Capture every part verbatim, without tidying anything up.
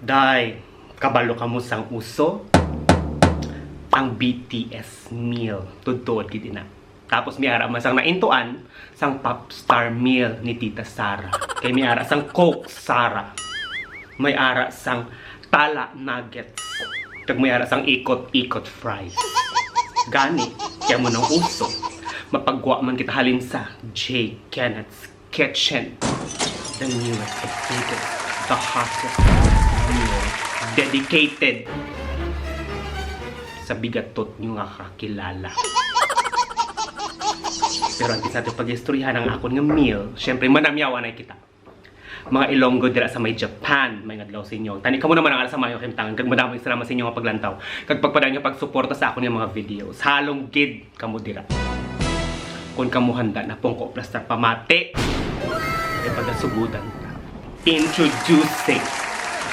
Day, kabalo kamo sang uso? Ang B T S meal. Tudtoon gid ina. Tapos may ara man sang naintuan sang popstar meal ni Tita Sara. Kay may ara sang Coke Sara. May ara sang tala nuggets. Kag may ara sang ikot-ikot fries. Gani, kay amo nang uso. Mapagwa man kita halin sa J Kenneth's Kitchen. The newest, the biggest, the hottest meal dedicated sa bigatot nyo nga kakilala. Pero antes natin pag-istoryahan ang akon nga meal, syempre manamyawan na kita. Mga Ilonggo dira sa may Japan, may ngadlaw sa inyo. Tani kamo naman ang ara sa mayo kahimtangan, kag madamo salamat sa inyo nga paglantaw kag pagpadayon nga pagsuporta sa akon nga mga videos. Halong gid kamo dira. Kung kamo handa na, pungko plastar pamati. Ay pagasugudan ta. Introducing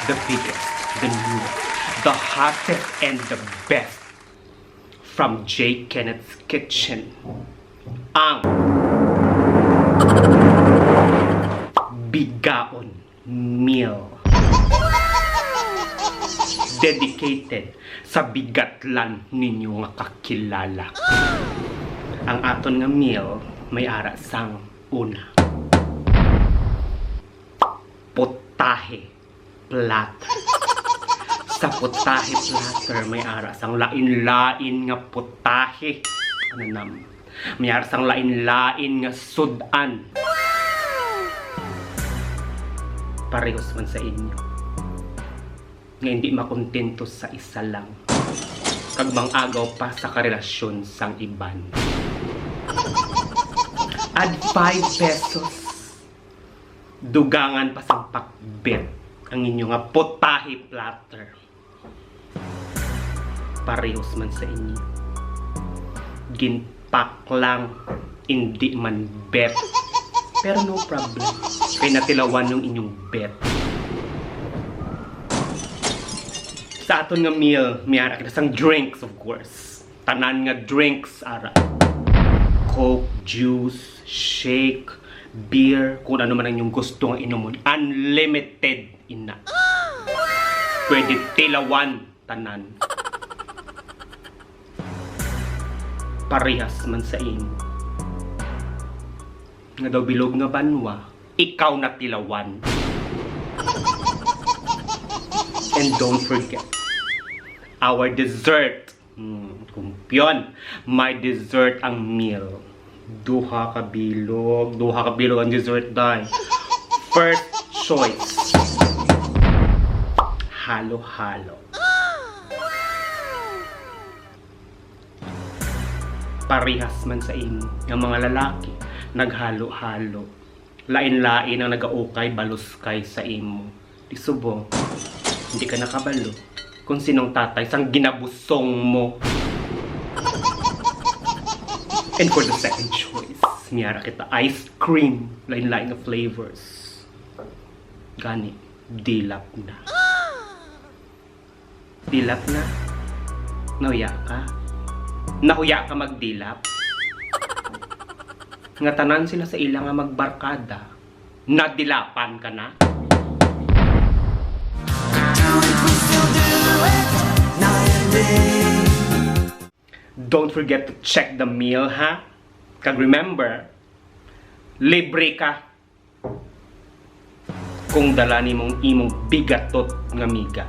the biggest, the newest, the hottest, and the best from J Kenneth's Kitchen. Ang bigaon meal. Dedicated sa bigatlan ninyo nga kakilala. Ang aton nga meal may ara sang una. Putahe platter. Sa putahe platter may ara sang lain-lain nga putahe. Ano nam? May ara sang lain-lain nga sud-an. Parehos man sa inyo nga hindi makontento sa isa lang kag mang-agaw pa sa karelasyon sang iban. Add five pesos. Dugangan pa sang pakbet ang inyo nga putahe platter. Parehos man sa inyo. Ginpak lang, indi man bet. Pero no problem. Kay natilawan yung inyong bet. Sa aton nga meal, may ara kita sang drinks, of course. Tanan nga drinks, ara. Coke, juice, shake, beer, kung ano man ang inyong gusto nga inumon. Unlimited ina. Pwede tilawan tanan. Parehas man sa imo. Nga daw bilog nga banwa, ikaw na tilawan. And don't forget, our dessert. Hmm, kumpiyon, may dessert ang meal. Duha ka bilog, duha ka bilog ang dessert, day. First choice, halo-halo. Parehas man sa imo, ang mga lalaki naghalo-halo. Lain-lain ang nagaukay, baluskay sa imo. Di subong, hindi ka nakabalo kung sinong tatay sang ginabusong mo. And for the second choice, may ara kita ice cream, lain-lain nga flavors. Gani, dilap na. Dilap na. Nahuya ka? Nahuya ka magdilap? Nga tanan sila sa ila nga magbarkada, nadilapan ka na? Don't forget to check the meal, ha? Kag remember, libre ka kung dala nimong imong bigatot nga miga.